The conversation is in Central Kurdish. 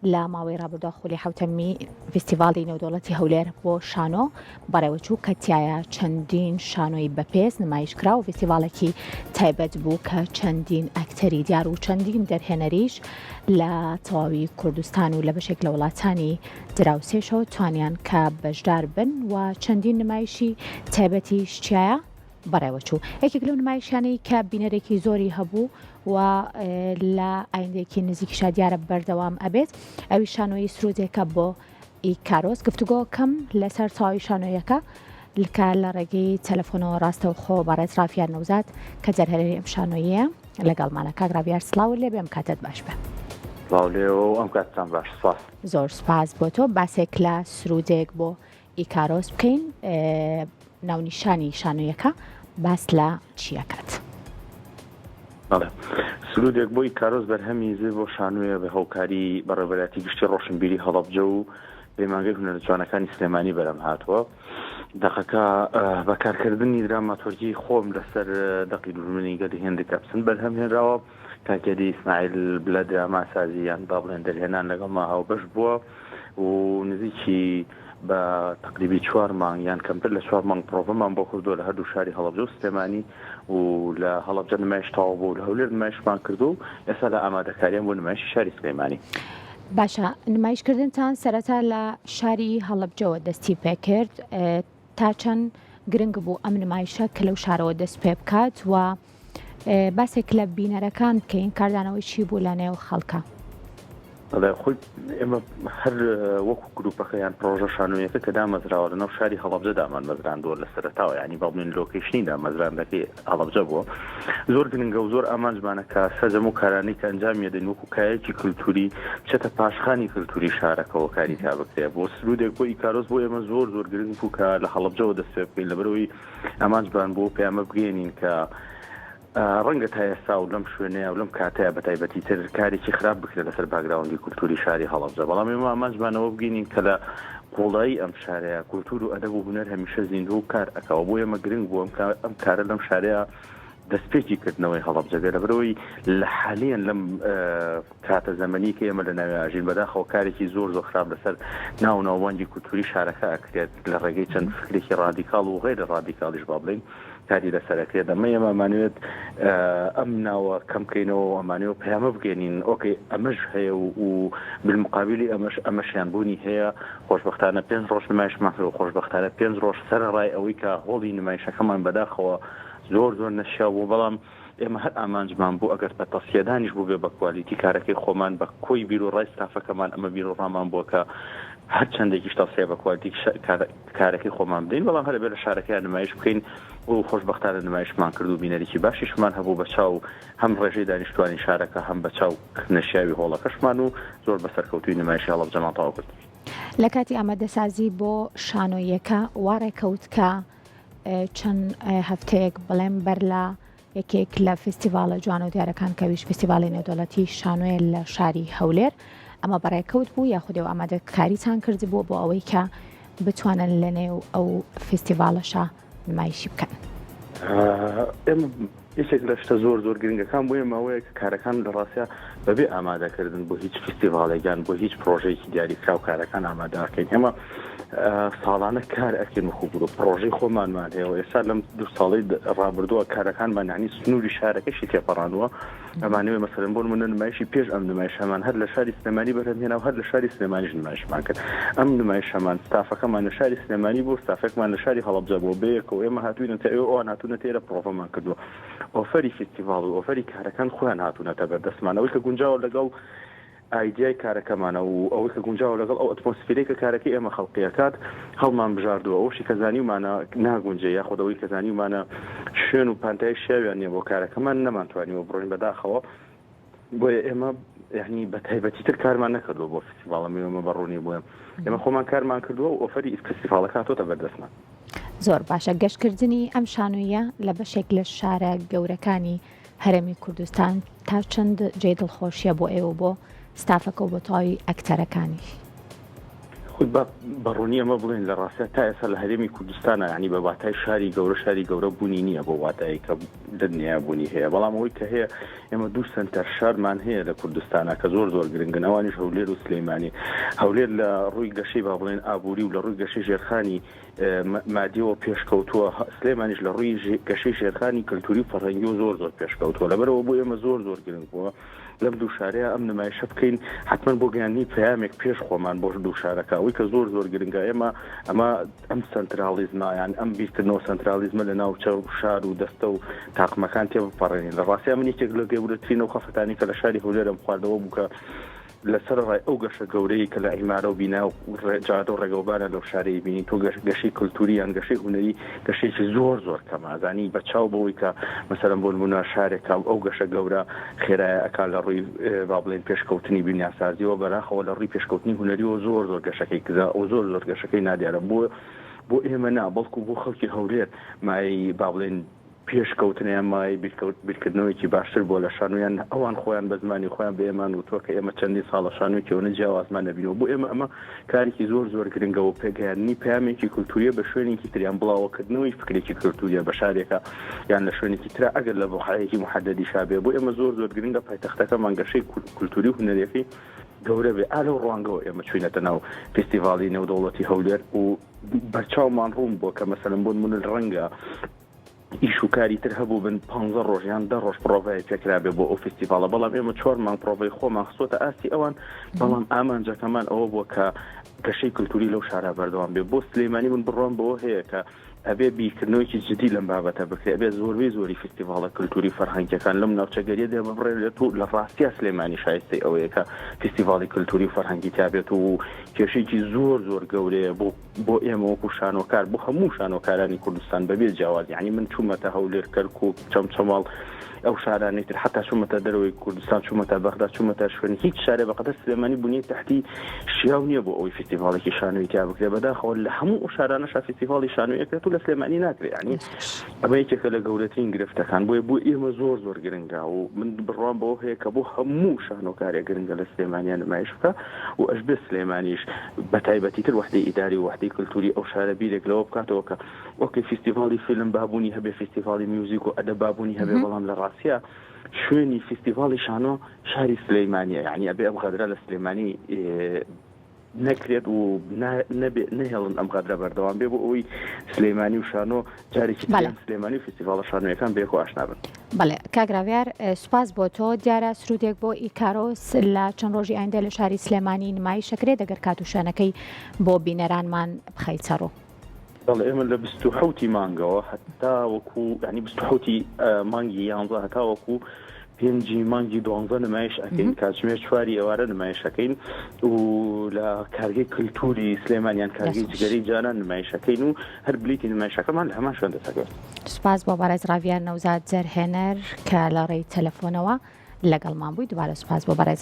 لە ماوەی ڕابردووە خولی حەوتەمی فیستیڤاڵی نێودەوڵەتی هەولێر بۆ شانۆ بەڕێوەچوو کە تیایا چەندین شانۆی بەپێز نمایش کرا و فیستیڤاڵێکی تایبەت بوو کە چەندین ئەکتەری دیار و چەندین دەرهێنەریش لە تەواوی کوردستان و لە بەشێک لە وڵاتانی دراوسێشەوە توانیان کە بەشدار بن و چەندین نمایشی تایبەتیش تیایا بەڕێوەچوو. یەکێک لەو نمایشانەی کە بینەرێکی زۆری هەبوو و لە ئایندەیەکی نزیکیشا دیارە بەردەوام ئەبێت ئەوی شانۆیی سرودێکە بۆ ئیکارۆس گفتوگۆکەم لەسەر تەواوی شانۆیەکە کە لە ڕێگەی تەلەفۆنەوە ڕاستەوخۆ بەڕێز ڕافیار نەوزاد کە دەرهێنەری ئەم شانۆییە لەگەڵمانە کاک ڕاڤیار سڵاوت لێ بێ ئەم کاتەت باش بێ. سڵاو لێوە و ئەم کاتتان باش سپاس. زۆر سپاس بۆ تۆ باسێک لە سرودێک بۆ ئیکارۆس بکەین ناونیشانی شانۆیەکە باس لە چی ئەکات؟ بەڵێ سرودێک بۆ ئیکارۆس بەرهەمی زێ بۆ شانۆیە بە هاوکاری بەڕێوەبەرایەتی گشتی ڕۆشنبیری هەڵەبجە و پەیمانگەی هونەرە جوانەکانی سلێمانی بەرهەم هاتووە. دەقەکە بە کارکردنی دراماتۆرگی خۆم لەسەر دەقی دوژمنی گەلی هێنریک ئەبسن بەرهەم هێنراوە. کاک هێدی ئیسماعیل لە دراماسازی یان با بڵێن دەرهێنان لەگەڵما هاوبەش بووە و نزیکی بە تەقریبی چوار مانگ یان کەمتر لە چوار مانگ پرۆڤەمان بۆ کردووە لە هەردوو شاری هەڵەبجە و سلێمانی و لە هەڵەبجە نمایش تەواو بوو لە هەولێر نمایشمان کردو و ئێستا لە ئامادەکاریان بۆ نمایشی شاری سلێمانی. باشە نمایشکردنتان سەرەتا لە شاری هەڵەبجەوە دەستی پێکرد تا چەند گرنگ بوو ئەم نمایشە کە لەو شارەوە دەست پێ بکات و باسێک لە بینەرەکان بکەین کاردانەوەی چی بوو لە نێو خەڵکە؟ بەڵێ خۆی ئێمە هەر وەکو گروپەکە یان پرۆژە شانۆیەکە کە دامەزراوە لەناو شاری هەڵەبجە دامانمەزراندووە لە سەرەتاوە ینی با بڵێین location ی دامەزراندەکەی هەڵەبجە بووە زۆر گرنگە و زۆر ئامانجمانە کە سەرجەم و کارانەی کە ئەنجامی دەدەین وەکو کایەکی کللتوری بچێتە پاشخانی کللتوری شارەکەەوە کاری تا بکرێ بۆ سرودێک بۆ ئیکارۆس بۆ ئێمە زۆر زۆر گرنگ بوو کە لە هەڵەبجەوە دەست پێ بکەین لەبەرەوەی ئامانجمان بۆ پەیامە بگەێنین کە ڕەنگە تا ئێستا و لەم شوێنەیە و لەم کاتەیە بە تایبەتی تر کارێکی خراپ بکرێت لەسەر background ی کولتوری شاری هەڵەبجە بەڵام ئێمە ئامانجمانەوە بگەینین کە لە قوڵایی ئەم شارەیە کولتور و ئەدەب و هونەر هەمیشە زیندوو و کار ئەکەوە بۆ ئێمە گرنگ بوو ئەم کارە لەم شارەیە دەستپێکی کردنەوەی هەڵەبجە بێ لەبەرەوەی لە حالیان لەم کاتە زەمەنی کە ئێمە لە ناوی ئاژین بەداخەوە کارێکی زۆر زۆر خراپ لەسەر ناو ناوبانگی کولتوری شارەکە ئەکرێت لە ڕێگەی چەند فکرێکی ڕادیکاڵ و غەیرە ڕادیکاڵیش با بڵێین کاری لەسەر ئەکرێت ئەمە ئێمە ئەمانەوێت ئەم ناوە کەم بکەینەوە و ئەمانەوێت پەیامە بگەێنین okay ئەمەش هەیە و و بالمقابلی ئەمەش ئەمەشیان بوونی هەیە خۆشبەختانە پێنج ڕۆژ نمایشمان کرد و خۆشبەختانە پێنج ڕۆژ سەرەڕای ئەوەی کە هۆڵی نمایشەکەمان بەداخەوە زۆر زۆر نەشیاو بوو بەڵام ئێمە هەر ئامانجمان بوو ئەگەر بە تەسیەدانیش بووبێ بە quality کارەکەی خۆمان بە کۆی بیروڕای ستافەکەمان ئەمە بیروڕامان بووە کە هەر چەندێکیش تەسیە بە quality کارەکەی خۆمان بدەین بەڵام هەر ئەبێ لە شارەکەیان نمایش بکەین و خۆشبەختانە نمایشمان کرد و بینەرێکی باشیشمان هەبوو بە چاو هەم ڕێژەی دانیشتوانی شارەکە هەم بە چاو نەشیاوی هۆڵەکەشمان و زۆر بە سەرکەوتووی نمایشی هەڵەبجەمان تەواو کرد. لە کاتی ئامادەسازی بۆ شانۆییەکە وا ڕێکەوت کە چەند هەفتەیەک بڵێم بەر لە یەکێک لە فیستیڤاڵە جوان و دیارەکان کە ئەویش فیستیڤاڵی نێودەوڵەتی شانۆیە لە شاری هەولێر ئەمە بەڕێکەوت بوو یاخود ئێوە ئامادەکاریتان کردبوو بۆ ئەوەی کە بتوانن لە نێو ئەو فیستیڤاڵەشا نمایشی بکەن؟ ئێمە یەکێک لە شتە زۆر زۆر گرنگەکان بۆ ئێمە ئەوەیە کە کارەکان لە ڕاستیا بەبێ ئامادەکردن بۆ هیچ فیستیڤاڵێک یان بۆ هیچ پرۆژەیەکی دیاریکراو کارەکان ئامادەکەین ئێمە ساڵانە کار ئەکەین وەکو گروپ پرۆژەی خۆمانمان هەیە و ئێستا لەم دوو ساڵەی ڕابردووە کارەکانمان یعنی سنووری شارەکەشی تێپەڕاندووە ئەمانەوێ مەسەلەن بۆ نمونە نمایشی پێش ئەم نمایشەمان هەر لە شاری سلێمانی بەرهەم هێنا و هەر لە شاری سلێمانیش نمایشمان کرد ئەم نمایشەمان ستافەکەمان لە شاری سلێمانی بوو ستافێکمان لە شاری هەڵەبجە بوو بەیەکەوە ئێمە هاتووینەتە ئێوە ئەوان هاتوونەتە ئێرە پرۆڤەمان کردووە offer ی فیستیڤاڵ و offer ی کارەکان خۆیان هاتوونەتە بەردەستمان ئەوەی کە گونجاوە لەگەڵ ئایدیای کارەکەمانە و ئەوەی کە گونجاوە لەگەڵ ئەو ئەتمۆسفیرەی کە کارەکەی ئێمە خەڵقی ئەکات هەڵمان بژاردووە، ئەوەشی کە زانیومانە ناگونجێ یاخود ئەوەی کە زانیومانە شوێن و پانتایی شیاویان نییە بۆ کارەکەمان نەمانتوانیوە بڕۆین بەداخەوە بۆیە ئێمە یعنی بە تایبەتیتر کارمان نەکردووە بۆ فستیڤاڵ ئەمە بە ڕوونی بۆیە ئێمە خۆمان کارمان کردووە و offer ی فستیڤاڵەکە هاتۆتە بەردەستمان. زۆر باشە گەشتکردنی ئەم شانۆیە لە بەشێک لە شارە گەورەکانی هەرێمی کوردستان تا چەند جێی دڵخۆشیە بۆ ئێوە بۆ ستافەکە و بۆ تەواوی ئەکتەرەکانیش؟ خۆی با بە ڕوونی ئەمە بڵێن لە ڕاستیا تا ئێستا لە هەرێمی کوردستانە یانی بە واتای شاری گەورە شاری گەورە بوونی نییە بۆ واتایی کە دنیا بوونی هەیە بەڵام ئەوەی کە هەیە ئێمە دوو سەنتەر شارمان هەیە لە کوردستانە کە زۆر زۆر گرنگن ئەوانیش هەولێر و سلەیمانی هەولێر لە ڕووی گەشەی با بڵێن ئابووری و لە ڕووی گەشەی ژێرخانی مادیەوە پێشکەوتووە سلێمانیش لە ڕووی گەشەی ژێرخانی کللتوری و فەرهەنگی و زۆر زۆر پێشکەوتووە لەبەرەوە بۆ ئێمە زۆر زۆر گرنگ بووە لەم دوو شارەیە ئەم نمایشە بکەین حتمما بۆ گەیاندنی پەیامێک پێش خۆمان بۆ دوو شارەکە ئەوەی کە زۆر زۆر گرنگە ئێمە ئەمە ئەم سەنترالیزمە یان ئەم بیرکردنەوە سەنترالیزمە لە ناوچە و شار و دەستە و تاقمەکان تێبپەڕێنین لە ڕاستیا من یەکێک لە گەورەترین ئەو خەفەتانی کە لە شاری هەولێرم خواردەوە بوو کە لە سەرەڕای ئەو گەشە گەورەی کە لە عیمارە و بینا و جادە و ڕێگەوبانە لەو شارەی بینی تۆ گەشەی کلتوری یان گەشەی هونەری گەشەیەکی زۆر زۆر کەمە ئەزانی بە چاو بەوەی کە مەسەلەن بۆ نمونە شارێکە ئەو گەشە گەورە خێرایە ئەکا لە ڕووی با بڵێین پێشکەوتنی بیناسازیەوە بەراخەوە لە ڕووی پێشکەوتنی هونەریەوە زۆر زۆر گەشەکەی کزە و زۆر زۆر گەشەکەی نادیارە بۆ بۆ ئێمە نا بەڵکو بۆ خەڵکی هەولێر مایەی با بڵێین پێشکەوتنە یان مایەی بیرکردنەوەیەکی باشتر بووە لە شانۆ یان ئەوان خۆیان بە زمانی خۆیان بە ئێمەیان وتووە کە ئێمە چەندین ساڵە شانۆیەکی ئەوەنە جیاوازمان نەبینیوە بۆ ئێمە ئەمە کارێکی زۆر زۆر گرنگە و پێگەیاندنی پەیامێکی کولتوریە بە شوێنێکی تر یان بڵاوەکردنەوەی فکرێکی کولتوریە بە شارێکە یان لە شوێنێکی ترا ئەگەر لە بوقعەیەکی موحەدەدیشا بێ بۆ ئێمە زۆر زۆر گرنگە پایتەختەکەمان گەشەی کولتوری و هونەریەکەی گەورە بێ ئا لەو ڕوانگەوە ئێمە چوینەتە ناو فیستیڤاڵی نێودەوڵەتی هەولێر و بەرچاومان ڕوون بووە کە مەسەلەن بۆ نمونە ڕەنگە ئیش و کاری تر هەبووبن پانزە ڕۆژ یان دە ڕۆژ پڕۆڤای پێکرابێ بۆ ئەو فیستیڤاڵە بەڵام ئێمە چوار مانگ پڕۆڤەی خۆمان خستۆتە ئاستی ئەوان بەڵام ئامانجەکەمان ئەوە بووە کە گەشەی کلتوری لەو شارە بەردەوام بێ بۆ سلێمانی من بڕوام بەوە هەیە کە ئەبێ بیرکردنەوەیەکی جدی لەم بابەتە بکرێ ئەبێ زۆربەی زۆری فیستیڤاڵە کلتوری فەرهەنگیەکان لەم ناوچەگەریە دێ ببڕێنرێت و لە ڕاستیا سلێمانی شایستەی ئەوەیە کە فیستیڤاڵی کلتوری و فەرهەنگی تیابێت و کێشەیەکی زۆر زۆر گەورەیە بۆ بۆ ئێمە وەکو شانۆکار بۆ هەموو شانۆکارانی کوردستان بەبێ جیاواز یعنی من چوومەتە هەولێر کەرکوک چەمچەماڵ ئەو شارانەی تر حتا چوومەتە دەرەوەی کوردستان چوومەتە بەغدا چوومەتە شوێن هیچ شارێ بەقەدەر سلێمانی بنیەی تەحتی شیاو نییە بۆ ئەوەی فیستیڤاڵێکی شانۆی تیا بکرێ بەداخەوە لە هەموو ئەو شارانەشا فیستیڤاڵی شانۆی ئەکرێت و لە سلێمانی ناکرێ یعنی ئەمە یەکێکە لە گەورەترین گرفتەکان بۆیە بۆ ئێمە زۆر زۆر گرنگە و من بڕوام بەوە هەیە کە بۆ هەموو شانۆکارێک گرنگە لە سلێمانیا نمایش بکە و ئەشبێ سلێمانیش بە تایبەتی تر وەحدەی ئیداری و وەحدەی کلتوری ئەو شارە بیرێک لەوە بکاتەوە کە okay فیستیڤاڵی فیلم با بوونی هەبێ فیستیڤاڵی میوزیک و ئەدەب با بوونی هەبێ بەڵام لە ڕاستیا شوێنی فیستیڤاڵی شانۆ شاری سلەیمانیە یعنی ئەبێ ئەم غەدرە لە سلێمانی نەکرێت و نەبێ نەهێڵن ئەم غەدرە بەردەوام بێ بۆ ئەوەی سلەیمانی و شانۆ جارێکی تر سلێمانی و فیستیڤاڵە شانۆیەکان بەیەکەوە ئاشنا بن. بەڵێ کاک راڤیار سوپاس بۆ تۆ، دیارە سرودێک بۆ ئیکارۆس لە چەند ڕۆژی ئایندە لە شاری سلێمانی نمایش ئەکرێت ئەگەر کات و شوێنەکەی بۆ بینەرانمان بخەیتە ڕوو. بەڵێ ئێمە لە 27 ی مانگەوە هەتا وەکو یعنی 27 ی مانگی یانزە هەتا وەکو پێنجی مانگی دوانزە نمایش ئەکەین کاتژمێر چواری ئێوارە نمایش ئەکەین و لە کارگەی کللتوری سلێمانیان کارگەی جگەرەی جانان نمایش ئەکەین و هەر بلیتی نمایشەکەمان لە هەمان شوێن دەستەکەوێت. سوپاس بۆ بەڕێز ڕاڤیار نەوزاد زەرهێنەر کە لە ڕێی تەلەفۆنەوە لەگەڵمان بووی دوبارە سوپاس بۆ بەڕێزت.